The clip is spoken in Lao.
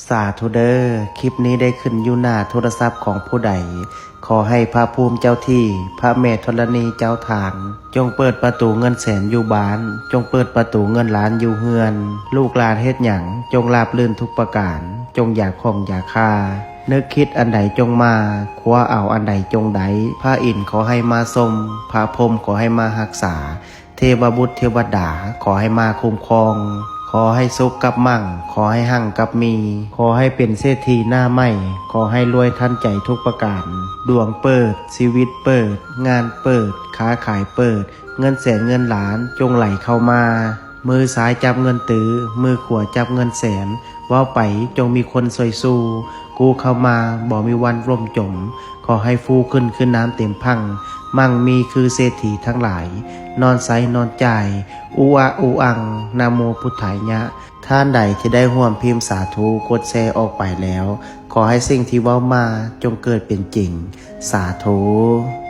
ສາທຸເດີ ຄລິບນີ້ໄດ້ຂຶ້ນຢູ່ໜ້າໂທລະສັບຂອງຜູ້ໃດ ຂໍໃຫ້ພະພູມເຈົ້າທີ່ ພະແມ່ທໍລະນີເຈົ້າທານ ຈົ່ງເປີດປະຕູເງິນແສນຢູ່ບ້ານ ຈົ່ງເປີດປະຕູເງິນລ້ານຢູ່ເຮືອນ ລູກຫຼານເຮັດຫຍັງ ຈົ່ງລາບລື່ນທຸກປະການ ຈົ່ງຢ່າຂ້ອງຢ່າຄາ ນຶກຄິດອັນໃດຈົ່ງມາ ຄວ້າເອົາອັນໃດຈົ່ງໄດ້ ພະອິນຂໍໃຫ້ມາຊົມ ພະພົມຂໍໃຫ້ມາຮັກສາ ເທວະບຸດເທວະດາ ຂໍໃຫ້ມາຄຸ້ມຄອງ ຂໍໃຫ້ສຸກກັບມັ່ງ ຂໍໃຫ້ຮັ່ງກັບມີ ຂໍໃຫ້ເປັນເສດຖີໜ້າໃໝ່ ຂໍໃຫ້ລວຍທັນໃຈທຸກປະການ ດວງເປີດ ຊີວິດເປີດ ງານເປີດ ຄ້າຂາຍເປີດ ເງິນແສນເງິນລ້ານຈົ່ງໄຫຼເຂົ້າມາ ມືຊ້າຍຈັບເງິນຕື້ ມືຂວາຈັບເງິນແສນ ເວົ້າໄປຈົ່ງມີຄົນຊ່ວຍສູ້ ກູ້ເຂົ້າມາບໍ່ມີວັນລົ້ມຈົມ ຂໍໃຫ້ຟູຂຶ້ນຄືນ້ຳເຕັມພັ່ງ ມັ່ງມີຄືເສດຖີທັງຫຼາຍ ນອນໃຊ້ນອນຈ່າຍ ອຸອະອຸອັງ ນະໂມພຸດທາຍະ ທ່ານໃດທີ່ໄດ້ຮ່ວມພິມສາທຸ ກົດແຊອອກໄປແລ້ວ ຂໍໃຫ້ສິ່ງທີ່ເວົ້າມາຈົ່ງເກີດເປັນຈິງ ສາທຸ.